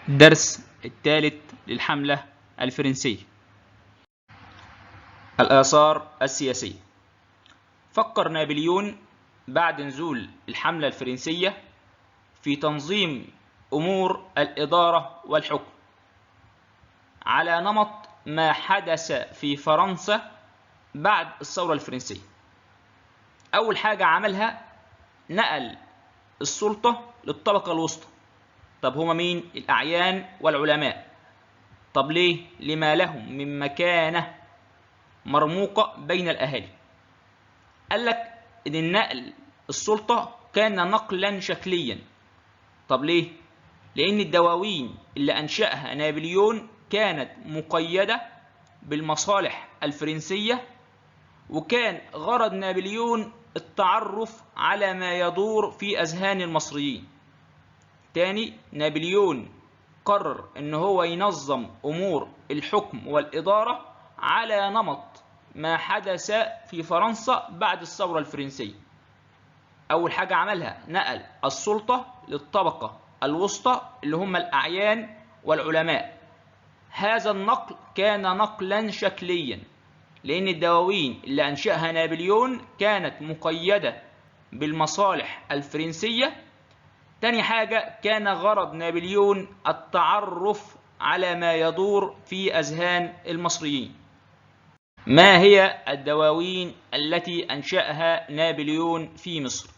الدرس الثالث للحملة الفرنسية. الآثار السياسية. فكر نابليون بعد نزول الحملة الفرنسية في تنظيم أمور الإدارة والحكم على نمط ما حدث في فرنسا بعد الثورة الفرنسية. أول حاجة عملها نقل السلطة للطبقة الوسطى. طب هما مين؟ الأعيان والعلماء. طب ليه؟ لما لهم من مكانة مرموقة بين الأهالي. قال لك إن النقل السلطة كان نقلا شكليا. طب ليه؟ لأن الدواوين اللي أنشأها نابليون كانت مقيدة بالمصالح الفرنسية، وكان غرض نابليون التعرف على ما يدور في أذهان المصريين. تاني، نابليون قرر إن هو ينظم أمور الحكم والإدارة على نمط ما حدث في فرنسا بعد الثورة الفرنسية. أول حاجة عملها نقل السلطة للطبقة الوسطى اللي هم الأعيان والعلماء. هذا النقل كان نقلا شكليا، لأن الدواوين اللي أنشأها نابليون كانت مقيدة بالمصالح الفرنسية. تاني حاجة، كان غرض نابليون التعرف على ما يدور في أذهان المصريين. ما هي الدواوين التي أنشأها نابليون في مصر؟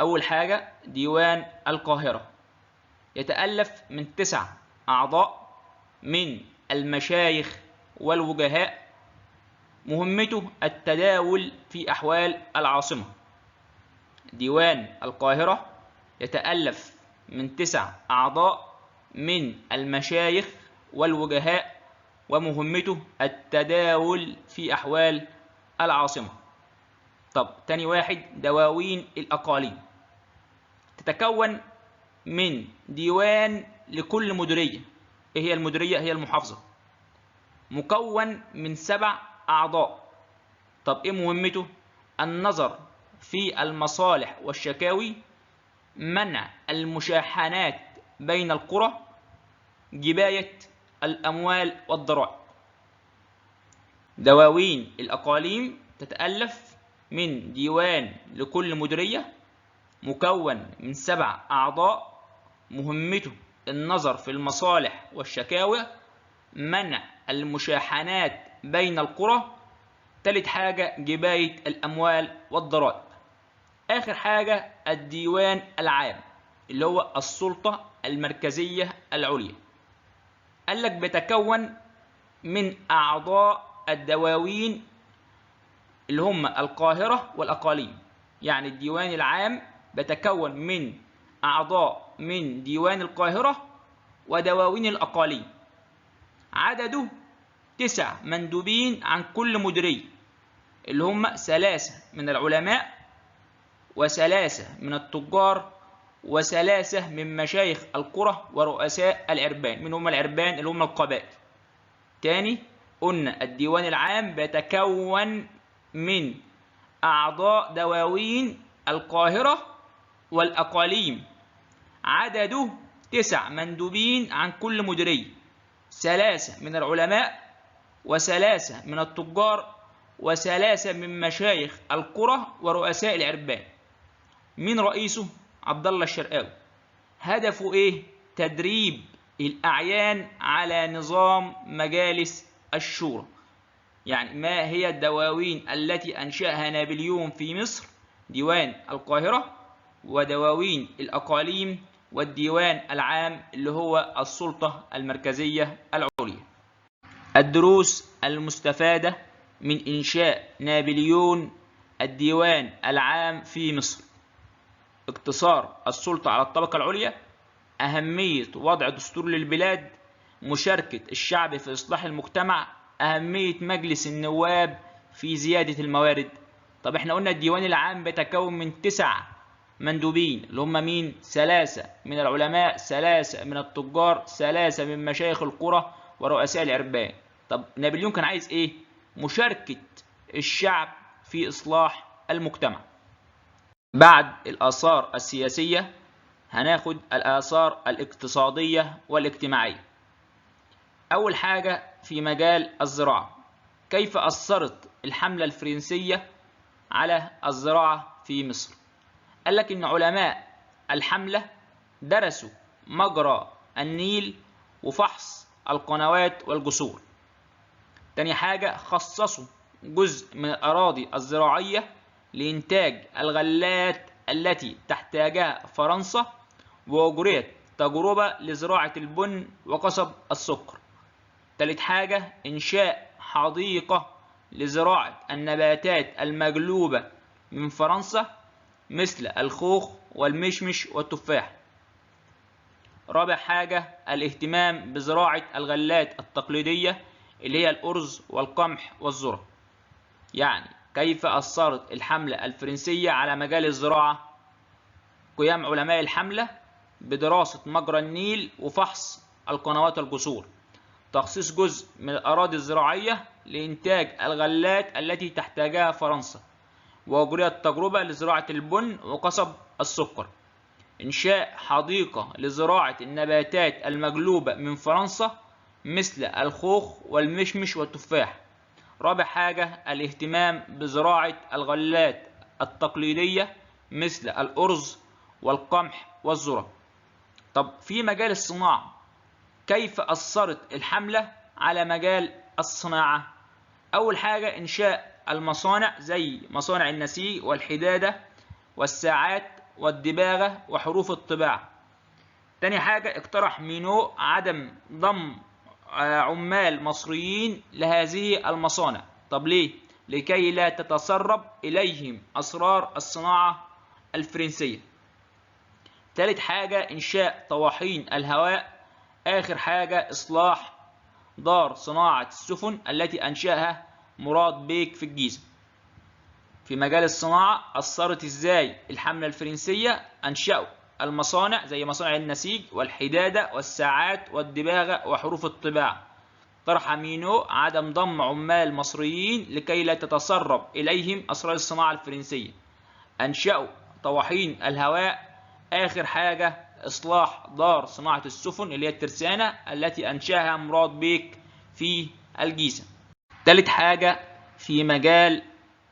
أول حاجة ديوان القاهرة، يتألف من 9 أعضاء من المشايخ والوجهاء، مهمته التداول في أحوال العاصمة. ديوان القاهرة يتألف من 9 أعضاء من المشايخ والوجهاء، ومهمته التداول في أحوال العاصمة. طب تاني واحد دواوين الأقاليم، تتكون من ديوان لكل مديرية. إيه هي المديرية؟ هي المحافظة، مكون من 7 أعضاء. طب إيه مهمته؟ النظر في المصالح والشكاوي، منع المشاحنات بين القرى، جباية الأموال والضرائب. دواوين الأقاليم تتألف من ديوان لكل مديرية مكون من 7 أعضاء، مهمته النظر في المصالح والشكاوى، منع المشاحنات بين القرى، تالت حاجة جباية الأموال والضرائب. آخر حاجة الديوان العام اللي هو السلطة المركزية العليا. قال لك بيتكون من أعضاء الدواوين اللي هم القاهرة والأقاليم. يعني الديوان العام بيتكون من أعضاء من ديوان القاهرة ودواوين الأقاليم، عدده 9 مندوبين عن كل مديرية، اللي هم 3 من العلماء و3 من التجار و3 من مشايخ القرى ورؤساء العربان. من هم العربان؟ اللي هم القبائل. تاني قلنا الديوان العام بيتكون من أعضاء دواوين القاهرة والأقاليم، عدده 9 مندوبين عن كل مديرية، 3 من العلماء و3 من التجار و3 من مشايخ القرى ورؤساء العربان. مين رئيسه؟ عبد الله الشرقاوي. هدفه ايه؟ تدريب الأعيان على نظام مجالس الشورى. يعني ما هي الدواوين التي أنشأها نابليون في مصر؟ ديوان القاهرة ودواوين الأقاليم والديوان العام اللي هو السلطة المركزية العليا. الدروس المستفادة من إنشاء نابليون الديوان العام في مصر: اقتصار السلطة على الطبقة العليا، أهمية وضع دستور للبلاد، مشاركة الشعب في إصلاح المجتمع، أهمية مجلس النواب في زيادة الموارد. طب احنا قلنا الديوان العام بيتكون من 9 مندوبين اللي هم مين؟ 3 من العلماء، 3 من التجار، 3 من مشايخ القرى ورؤساء العربان. طب نابليون كان عايز ايه؟ مشاركة الشعب في إصلاح المجتمع. بعد الآثار السياسية هناخد الآثار الاقتصادية والاجتماعية. أول حاجة في مجال الزراعة، كيف أثرت الحملة الفرنسية على الزراعة في مصر؟ قال لك إن علماء الحملة درسوا مجرى النيل وفحص القنوات والجسور. تاني حاجة، خصصوا جزء من الأراضي الزراعية لإنتاج الغلات التي تحتاجها فرنسا، وأجريت تجربة لزراعة البن وقصب السكر. تالت حاجة، إنشاء حديقة لزراعة النباتات المجلوبة من فرنسا مثل الخوخ والمشمش والتفاح. رابع حاجة، الاهتمام بزراعة الغلات التقليدية اللي هي الأرز والقمح والذرة. يعني كيف أثرت الحملة الفرنسية على مجال الزراعة؟ قيام علماء الحملة بدراسة مجرى النيل وفحص القنوات والجسور، تخصيص جزء من الأراضي الزراعية لإنتاج الغلات التي تحتاجها فرنسا، وأجريت تجربة لزراعة البن وقصب السكر، إنشاء حديقة لزراعة النباتات المجلوبة من فرنسا مثل الخوخ والمشمش والتفاح. رابع حاجة، الاهتمام بزراعة الغلات التقليدية مثل الأرز والقمح والذرة. طب في مجال الصناعة، كيف أثرت الحملة على مجال الصناعة؟ أول حاجة، إنشاء المصانع زي مصانع النسيج والحدادة والساعات والدباغة وحروف الطباعة. تاني حاجة، اقترح مينو عدم ضم عمال مصريين لهذه المصانع. طب ليه؟ لكي لا تتسرب إليهم أسرار الصناعة الفرنسية. تالت حاجة، إنشاء طواحين الهواء. آخر حاجة، إصلاح دار صناعة السفن التي أنشأها مراد بيك في الجيزة. في مجال الصناعة أثرت إزاي الحملة الفرنسية؟ أنشأوا المصانع زي مصانع النسيج والحدادة والساعات والدباغة وحروف الطباعة. طرح مينو عدم ضم عمال مصريين لكي لا تتسرب إليهم أسرار الصناعة الفرنسية. أنشأوا طواحين الهواء. آخر حاجة، إصلاح دار صناعة السفن اللي هي الترسانة التي أنشأها مراد بيك في الجيزة. تالت حاجة في مجال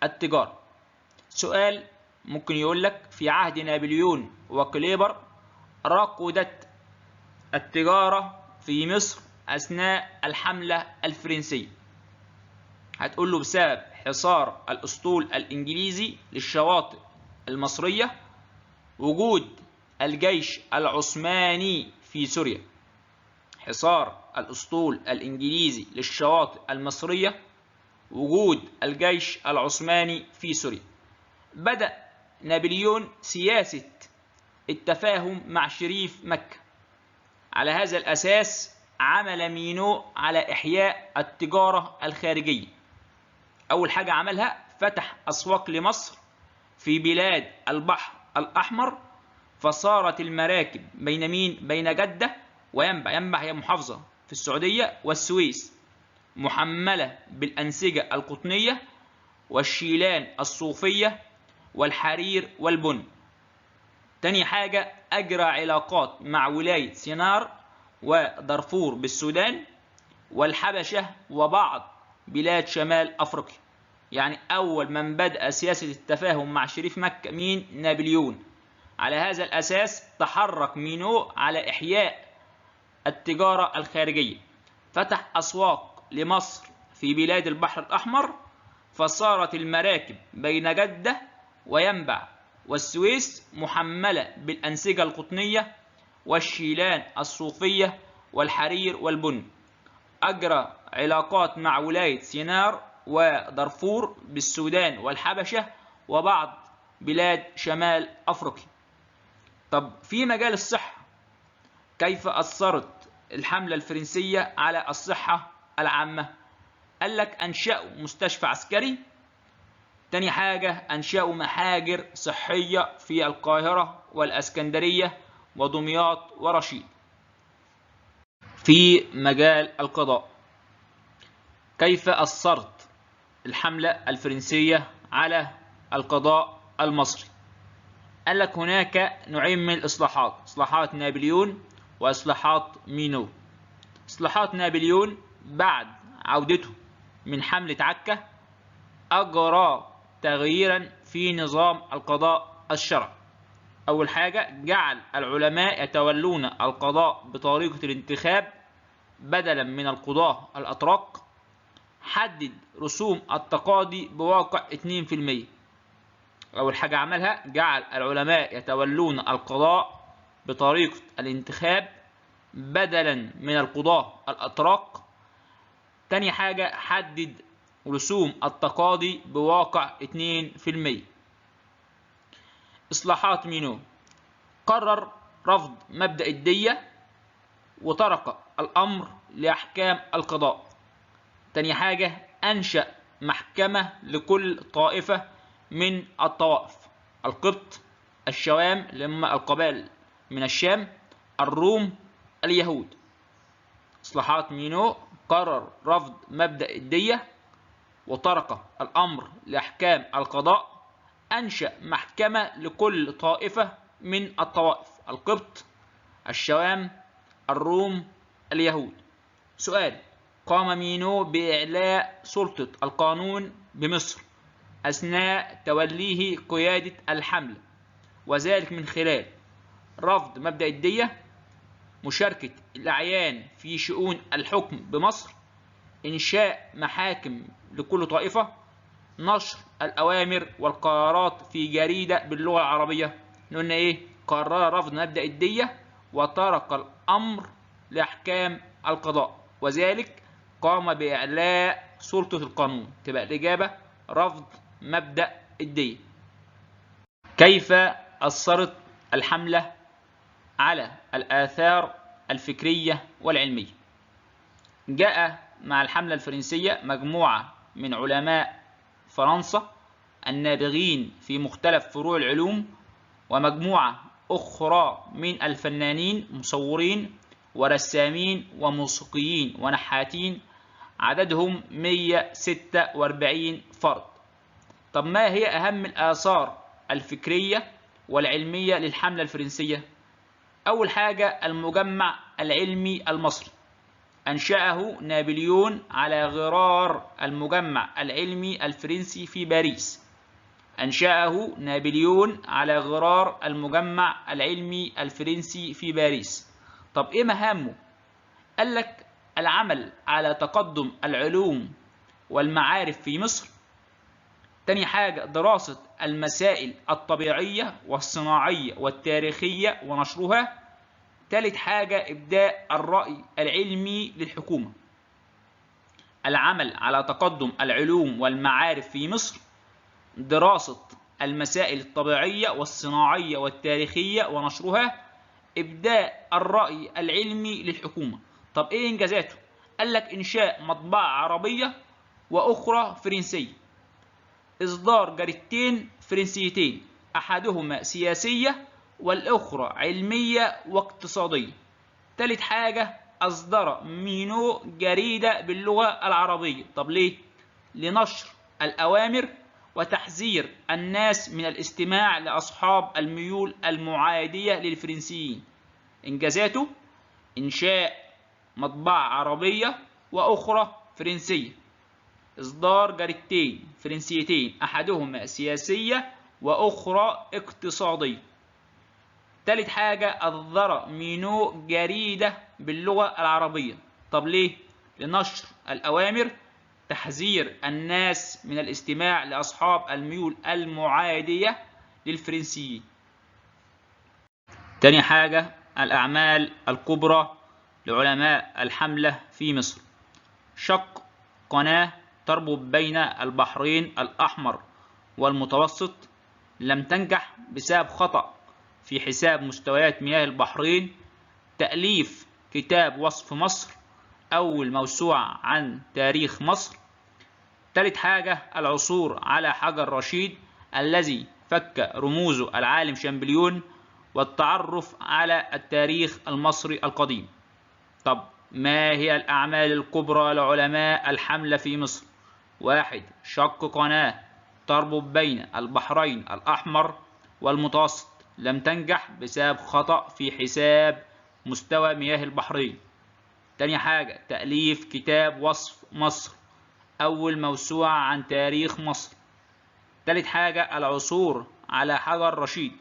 التجارة، سؤال ممكن يقول لك في عهد نابليون وكليبر ركدت التجارة في مصر أثناء الحملة الفرنسية. هتقول له بسبب حصار الأسطول الإنجليزي للشواطئ المصرية، وجود الجيش العثماني في سوريا. حصار الأسطول الإنجليزي للشواطئ المصرية، وجود الجيش العثماني في سوريا. بدأ نابليون سياسة التفاهم مع شريف مكة. على هذا الأساس عمل مينو على إحياء التجارة الخارجية. أول حاجة عملها فتح أسواق لمصر في بلاد البحر الأحمر، فصارت المراكب بين مين؟ بين جدة وينبع. ينبع هي محافظة في السعودية، والسويس، محملة بالأنسجة القطنية والشيلان الصوفية والحرير والبن. تاني حاجة، أجرى علاقات مع ولاية سينار ودارفور بالسودان والحبشة وبعض بلاد شمال أفريقيا. يعني أول من بدأ سياسة التفاهم مع شريف مكة مين؟ نابليون. على هذا الأساس تحرك مينو على إحياء التجارة الخارجية، فتح أسواق لمصر في بلاد البحر الأحمر، فصارت المراكب بين جدة وينبع والسويس محملة بالأنسجة القطنية والشيلان الصوفية والحرير والبن. أجرى علاقات مع ولاية سينار ودارفور بالسودان والحبشة وبعض بلاد شمال أفريقيا. طب في مجال الصحة، كيف أثرت الحملة الفرنسية على الصحة العامة؟ قال لك أنشأوا مستشفى عسكري. تاني حاجة، أنشأوا محاجر صحية في القاهرة والأسكندرية ودمياط ورشيد. في مجال القضاء، كيف أثرت الحملة الفرنسية على القضاء المصري؟ قال لك هناك نوعين من الإصلاحات، إصلاحات نابليون وإصلاحات مينو. إصلاحات نابليون بعد عودته من حملة عكا أجرى تغييرا في نظام القضاء الشرعي. أول حاجة جعل العلماء يتولون القضاء بطريقة الانتخاب بدلا من القضاة الأتراك. حدد رسوم التقاضي بواقع 2%. أول حاجة عملها جعل العلماء يتولون القضاء بطريقة الانتخاب بدلا من القضاة الأتراك. تاني حاجة حدد رسوم التقاضي بواقع 2%. إصلاحات مينو قرر رفض مبدأ الدية وترك الأمر لأحكام القضاء. تاني حاجة أنشأ محكمة لكل طائفة من الطوائف، القبط، الشوام لما القبائل من الشام، الروم، اليهود. إصلاحات مينو قرر رفض مبدأ الدية وترك الأمر لأحكام القضاء. أنشأ محكمة لكل طائفة من الطوائف، القبط، الشوام، الروم، اليهود. سؤال: قام مينو بإعلاء سلطة القانون بمصر أثناء توليه قيادة الحملة، وذلك من خلال رفض مبدأ الدية، مشاركة الأعيان في شؤون الحكم بمصر، إنشاء محاكم لكل طائفة، نشر الأوامر والقرارات في جريدة باللغة العربية. قلنا إيه؟ قرر رفض مبدأ الدية وترك الأمر لأحكام القضاء، وذلك قام بإعلاء سلطة القانون. تبقى الإجابة رفض مبدأ الدية. كيف أثرت الحملة على الآثار الفكرية والعلمية؟ جاء مع الحملة الفرنسية مجموعة من علماء فرنسا النابغين في مختلف فروع العلوم، ومجموعة أخرى من الفنانين مصورين ورسامين وموسيقيين ونحاتين، عددهم 146 فرد. طب ما هي أهم الآثار الفكرية والعلمية للحملة الفرنسية؟ أول حاجة المجمع العلمي المصري، أنشأه نابليون على غرار المجمع العلمي الفرنسي في باريس. أنشأه نابليون على غرار المجمع العلمي الفرنسي في باريس. طب إيه مهامه؟ قال لك العمل على تقدم العلوم والمعارف في مصر. تاني حاجة دراسة المسائل الطبيعية والصناعية والتاريخية ونشرها. تالت حاجة إبداء الرأي العلمي للحكومة. العمل على تقدم العلوم والمعارف في مصر، دراسة المسائل الطبيعية والصناعية والتاريخية ونشرها، إبداء الرأي العلمي للحكومة. طب إيه إنجازاته؟ قال لك إنشاء مطبعة عربية وأخرى فرنسية، إصدار جريدتين فرنسيتين أحدهما سياسية والأخرى علمية واقتصادية. تالت حاجة أصدر مينو جريدة باللغة العربية. طب ليه؟ لنشر الأوامر وتحذير الناس من الاستماع لأصحاب الميول المعادية للفرنسيين. إنجازاته إنشاء مطبعة عربية وأخرى فرنسية، إصدار جريدتين فرنسيتين أحدهما سياسية وأخرى اقتصادية. تالت حاجة أصدر مينو جريدة باللغة العربية. طب ليه؟ لنشر الأوامر، تحذير الناس من الاستماع لأصحاب الميول المعادية للفرنسيين. تاني حاجة الأعمال الكبرى لعلماء الحملة في مصر. شق قناة تربط بين البحرين الأحمر والمتوسط لم تنجح بسبب خطأ في حساب مستويات مياه البحرين. تأليف كتاب وصف مصر، أول موسوعة عن تاريخ مصر. تالت حاجة العثور على حجر رشيد الذي فك رموزه العالم شامبليون، والتعرف على التاريخ المصري القديم. طب ما هي الأعمال الكبرى لعلماء الحملة في مصر؟ 1. شق قناة تربط بين البحرين الأحمر والمتوسط. لم تنجح بسبب خطأ في حساب مستوى مياه البحرين. تاني حاجة تأليف كتاب وصف مصر، أول موسوعة عن تاريخ مصر. تالت حاجة العثور على حجر رشيد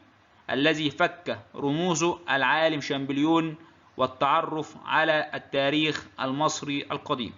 الذي فك رموزه العالم شامبليون والتعرف على التاريخ المصري القديم.